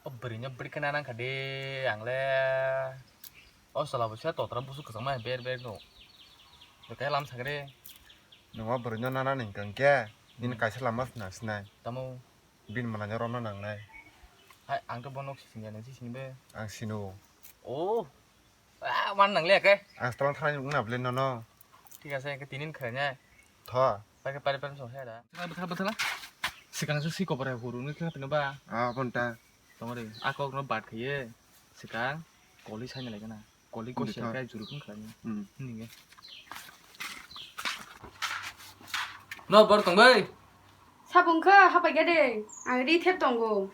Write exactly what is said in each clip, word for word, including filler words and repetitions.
O bwrwino bwrwi khe nanang kha de, ang le o chwla bo se totra busu kwchangma ber ber no. Tei lam sakre. Nwng o bwrwino nana ni hwnkhe, nini Hmm. kaisa lama swnang sinai. Tamo? Bini mwnai no romna nangnai. Hai, ang to bo nok si sini, nang si sini be. Ang sino. Oh. Ah, wan nang le ke. Ang stang thani wngna bwle nono. Thik ase, ke tinin khaina. Tho. Pake pare pare so hera. Bwthala, bwthala, bwthala. Sikang su si kopore huru ni khe pino ba. Ah, bonta. Tongori, a kok no bat khaye. Sikang koli sai na lai kana. Koli ko Bonta. Sia kai juru kun khlai. Hmm. Ninge. No bor tong bai. Sabung khe hapai khe de, ang ri thep tongo.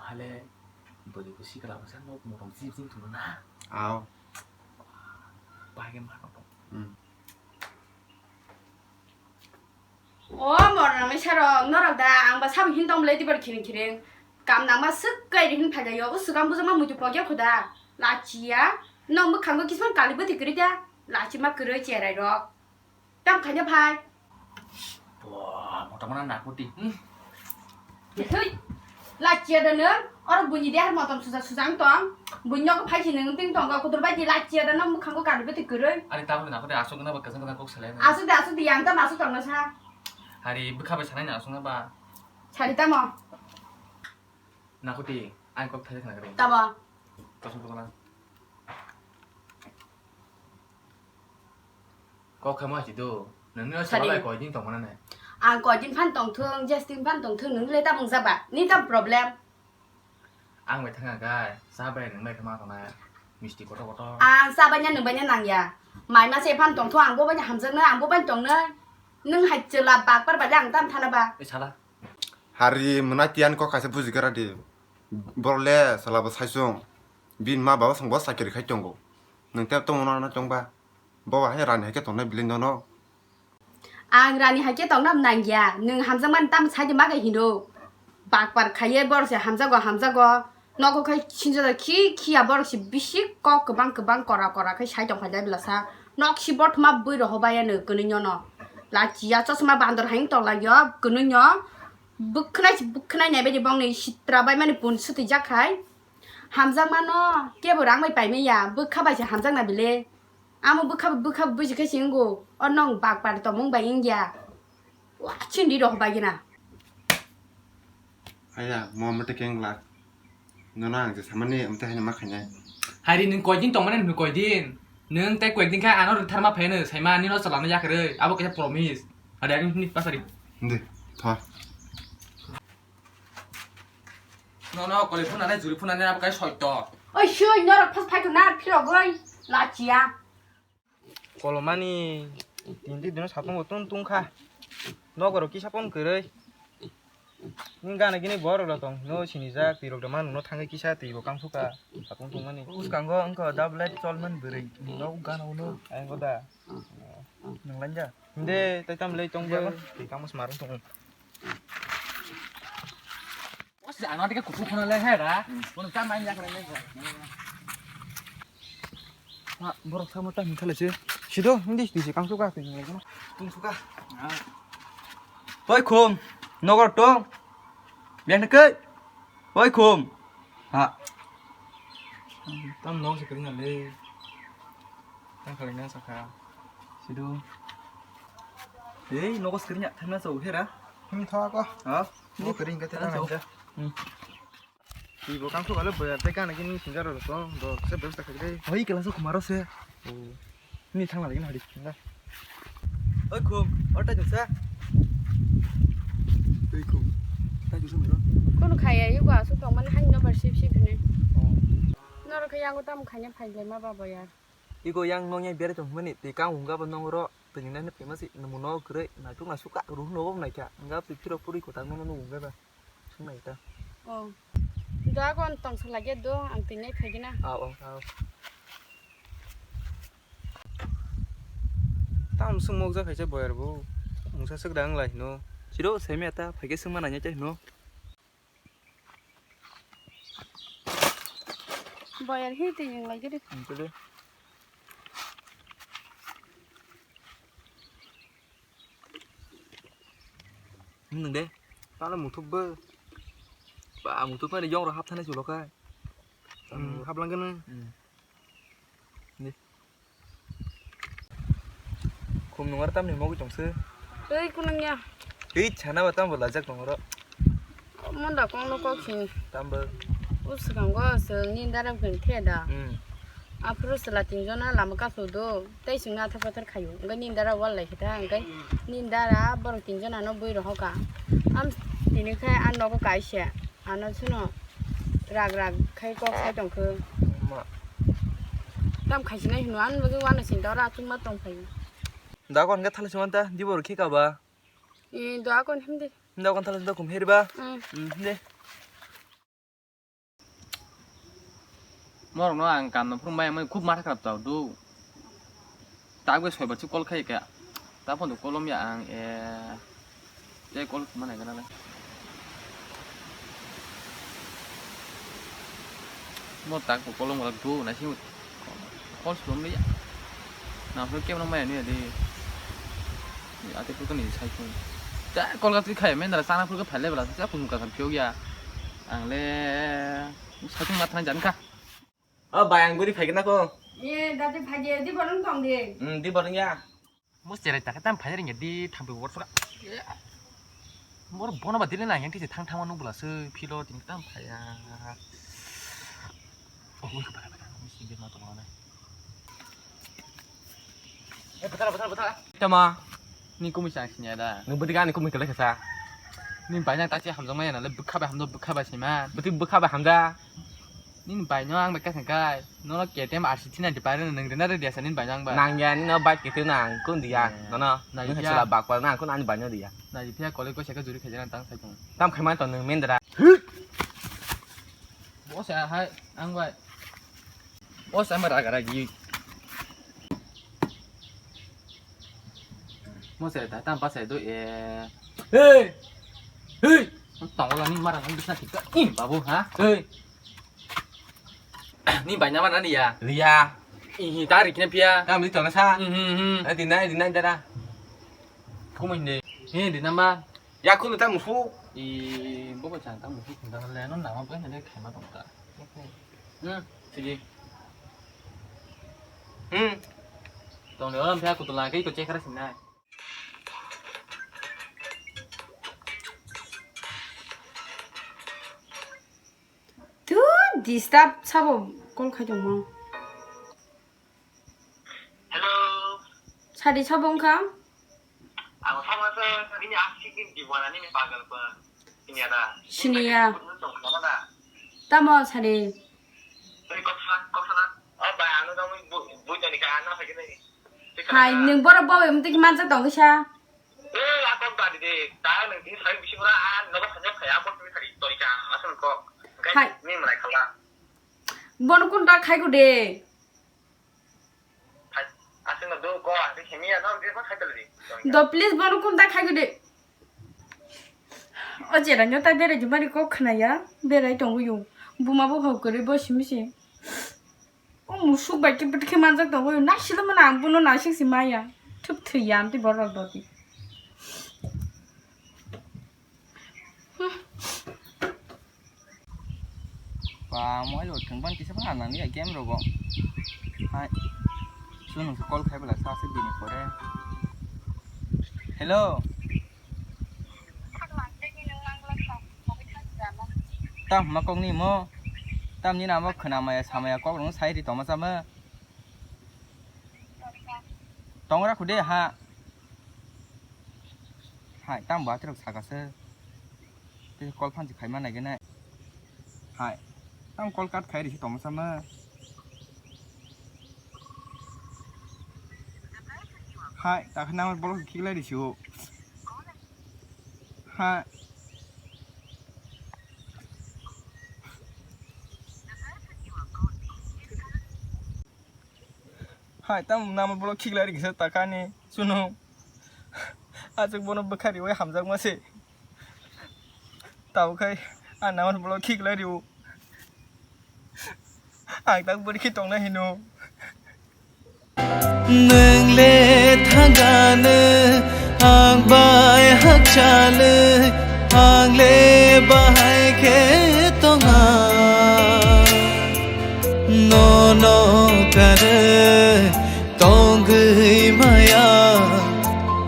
Hale, bwrwi ko sikla bwsa nok morok jim jim tongna. Aw. Pai khe ma tong. Hmm. O mornangni sarok, norok da, ang ba sabung hin tong bwlai dibar khiring khiring. Kam nangma swk kai ri hin phai laio, o swkang bujama muitu pokya khuda. Lachiya, nong mwkhango kisman kali bwtwi kwrwi da. Lachima kwrwi cherai rok. Tam khaina phai. Bo, mota mana nakuti. Hmm. Thwi, lachiya da nwng, oro buini dehar motom suja suja wng tong. Buini nogo phai si nwng ting tong, kotor bai di lachiya da nwng mwkhango kali bwtwi kwrwi. Ari tabuk nakuti aswk na ba kwchang kwchang kok salai na. Aswk de, aswk de, yang tam aswk tong na sa. Hari bwkha bai sanai na aswk na ba. Sari tamo? Nakuti, ang kok thai khna kari. Tamo? Kasum pokona. Kok kha ma si do. Nangni o Sari. Salai koi din tong mana ne? Ang koi din phan tong thung, jes din phan tong thung, nangni le ta mung jaba. Ni tam problem? Ang bai thanga gai, sa bai nang bai kha ma tong na. Misti kotor kotor. Ang sa bai nya nang bai nya nang ya. Mai ma se phan tong thung, ang bo bai nya hamjak na, ang bo bai tong na. Nung hai chela bak par bai ang tam thana ba. E sala. Hari mwnai tiyan kok kaisa buji kara di. Borok le sala bo saisung. Bini ma baba song bo sakiri khai tongo. Nwng tei tongmano ano chongba. Bo hai rani hai khe tongnai bile nono. Ang rani hai khe tongna nangya. Nwng hamjakmani tamo sai di ma khe hino. Bakpar khaiye borok se hamjago hamjago. Nogo khai sinjada khi khiya borok se bisi kok kwbang kwbang kora kora khai sai tong khaida belasa. Nok si bothoma bui roho baya no kwnwi nyono. Lachiya chosma bandor hai tong lagyo kwnwi nyo. Bwkhnai se bwkhnai nai baidi bongni sitra bai mani pun swtwi jak khai. Hamjakmano kebo rang bai paimaya, bwkha bai se hamjakna bile. Amo bwkha bwkha buji khe se wngo, o nong bakpar tongmung bai wngya. Wa chindi rok bai gina. Aya, mo mate keng lak. Nono ang je samani amte haino ma khainai. Hari nwng koidin tongmani nwng koidin. Nwng tei koidin khe ano rwtharma phaino saima nino chalano yakarwi. Abo kaisa promise. Hari ang ni pasari. Ndi, tho. No, no, koli phunane, juri phunane, abo kai soito. Oi, sui, norok phas phai na phirogoi, lachiya. Kolomani, tindi dino sapung bo tung tung kha. Nogoro kisa pon kwrwi. Ni gana gini borok rok tong, no sini jak, twi rok da manu no thangwi kisa twi bo kang suka, sapung tungmani. Uskango wngkha double light cholman bwrwi, no gana uno. Ang goda. Nang lanja. Hindi, tai tam lei tong ba, twi kang mas marung tong. Wah, si ano dike kuku kono le hera. Kono tam main yak rene. Ha, borok samo tam thale se. Sido, hindi, di se kang suka, twi nang lanja. Tung suka. Hoi khum, nogor tong. Biang de kai. Hoi khum. Ha. Tam no se kring le. Tam kring na saka. Sido. Ei, nogo screen ya, thangna chau hera. Hmm, thawa ko. Ha? Bo kring ka thangna chau. Hmm. Ibo kang thok ale boya te kana kini sinjar ro to, do se bebsta khagre. Hoi kela so khumaro se. Oh. Ni thangna lagi na hari. Oi khum, ota jusa. Oi khum. Ta jusa mero. Kono khaya yugo asu tong mani haino bar sip sip hine. Oh. Noro khaya ango tam khanya phai le ma babo ya. Iko yang nong yang bere tong mani, te kang unga ba nong ro, te nina ne pema si, namu no kre, na tung na suka, ruh no bom na kya, nga pi piro puri kota no no unga ba, sung na ita. Oh. Do agon tong sa lage do, ang tinai phai gina. Aw, aw, aw. Tam sung mok ja khaisa boyar bo, mungsa sik dang lai no. Siro, semi ata, phai ke sung ma na nya chai no. Boyar hi twi ring lai giri. Ang tuli. Nwng de? Tala muthubbo. Ba, muthub mani yong rok hapthani chulo khai. Hmm, hablangkhe nw. Hmm. Di. Khum nungar tamni mogwi tongse. Tei kunungya. Tei chana ba tambo lajak tongoro. Monda kongno kok sini. Tambo. O swkango swng nini dara bwkhaini the da. Hmm. Aphuru chwla tinjona lama kasu do. Tei swngno athar pathar khaio. Hwnkhe nini dara wal lai khe ta. Hwnkhe nini dara borok tinjona no bui rohoka. Am tini khe a nogo kaisa. Ano suno rag rag khai kok sai tongkhe. Ma. Tam khaisinai hino, ano bagwi uanw sinta oro achukma tongphai. Da kon khe thala singwanta, dibor khe kaba. E, do akon himdi. Da kon thala singwanta kum heriba. Mm. Mm, himdi. Morokno ang kamno phwrwngbai, ang khub matha kharap chao do. Takbe soi bachu call khai kha. Ta phone do kolom ya ang, e. Tei call mana gana le. Mo tak ko kolom wala do na si call sum le ya. Na phone kem no maya ni de. Ate phone ni sai phone. Ta call ka twi khai men dara sana phone ka phale bela sa phone ka phone ya. Ang le sai phone ma thang jan kha. O bai, ang buri phai gana ko. Ye, dati phai ye, di borong tong di. Hmm, di borong ya. Mo cherai ta khe tam phai ring di thampi wor sura. Mor bono ba dile na yang tise thang thang nung bula se philo tin tam phai ya. Oh, ui, bada, bada, ui, sing ma tong na. Eh, bada, bada, bada. Tama, ni kumi sang sinya da. Nung budi gani kumi kele kasa. Ni banyak ta si hamjong maya na le bukha ba hamjong bukha ba sima. Budi bukha ba hamja. Nini bai no ang bai kasang kai. Nono K T M R C three ninety pai rwno nwng rwna rwdi asa nini bai no ang bai. Nang ya, nini no bike K T M nang, kun diya. Eh. Nono. Nai nung ya. Chwla bak pai nang, kun ani bai no diya. Nai phiya kole ko saka juri khaijana tang sai tong. Tam khai man to nwng mendra. Bo sa hai ang bai. Bo sa ma raga ragi. Mo sa ta tam pa sa do e. Hey. Hey. Tong la ni mara nang bisna thik ka. Ih, babu ha. Hey. Ni bai nama nani ya? Riya. Ihi, ta ri kine pia. Kam di tona sa. Mhm, mhm. Eh, di nai, di nai dara. Kumui ni. He, di nama. Ya, kunu ta musu. I, bo bo chang ta musu kunda le no nama bo ne khaima tong ta. Hmm, sigi. Hmm. Tong le olam pia kutula kai ko check ra sinai. Tu disturb sabo call khai tongmo. Hello. Sadi sabo wngkha? Ang sama se ini asik ni diwana ni pagal pa. Ini ada. Sini ya. Ini ada. Tamo sadi. Ini kosana, kosana. Oh, ba, ano dong bu, bu tadi ka ano lagi ni. Hai, nwng borok babai mtwi khe manjak tong kisa. Eh, a kok da di de. Ta nwng tini sai bisi ura a nogo sanjak phai a kok tini sari tori ka asal kok. Hai. Ni malai khala. Bono kun da khai ko de. Hai, asal no do ko a de khemi a no de ko khai tali. Do please bono kun da khai ko de. O jera nyo ta berai jumari kok khna ya. Berai tongo yo. Buma bo hau kore bo simi si. O musuk bai khe bwtwi khe manjak tongo, naisilo mano ang bono naisik si maya. Thup thwi ya amtwi borok dodi. Ba, mobile bo thwng ban kisa phano nang ya game rogo. Hai. Chwng nungsa call khai bwla sa se bini pore. Hello. Tam hwnma kok ni mo? Tam nini amo khwna maya sa maya kok rwngwi sai ri tongma chama? Tongra khude ha. Hai, tam bo atirok saka se. Tei call phansi khaima naigenai. Hai, tam call cut khai risi tongma chama? Hai, takhe number block khiklai risi o. Hai. Hai, tamo number block khiklai rikisa takani, chwno. Aswk bono bwkha riwi hamjakma se. Tabuk khai, a number block khiklai rio. Ang tak bwrwi khe tongna hino. Nwng le thangano, ang bai hakchalo, Tongwi maya,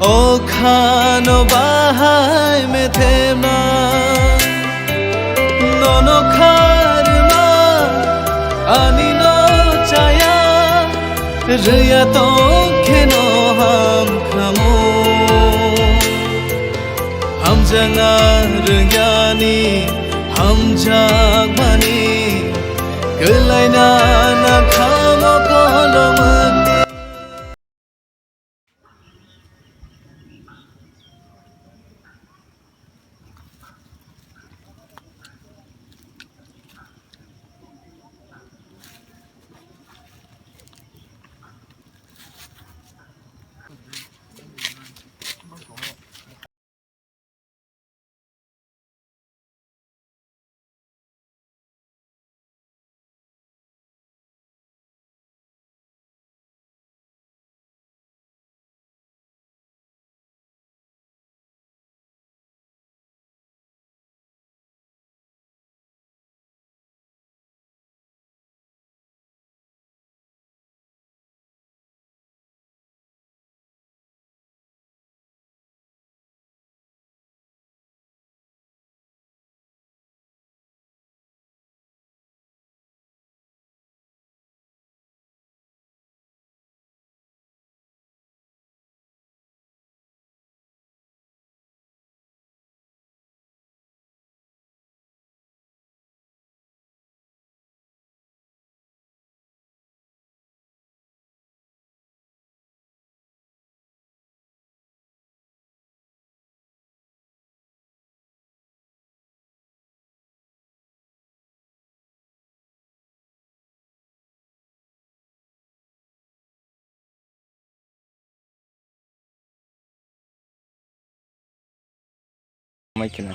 o khano bahai methemna. Nono kharma, ani no chaya, rwya tongkheno hamkhamu. Hamjakna rwngyani, hamjakmani, kwlaina nangkhamo kolomwkni. Mai khna.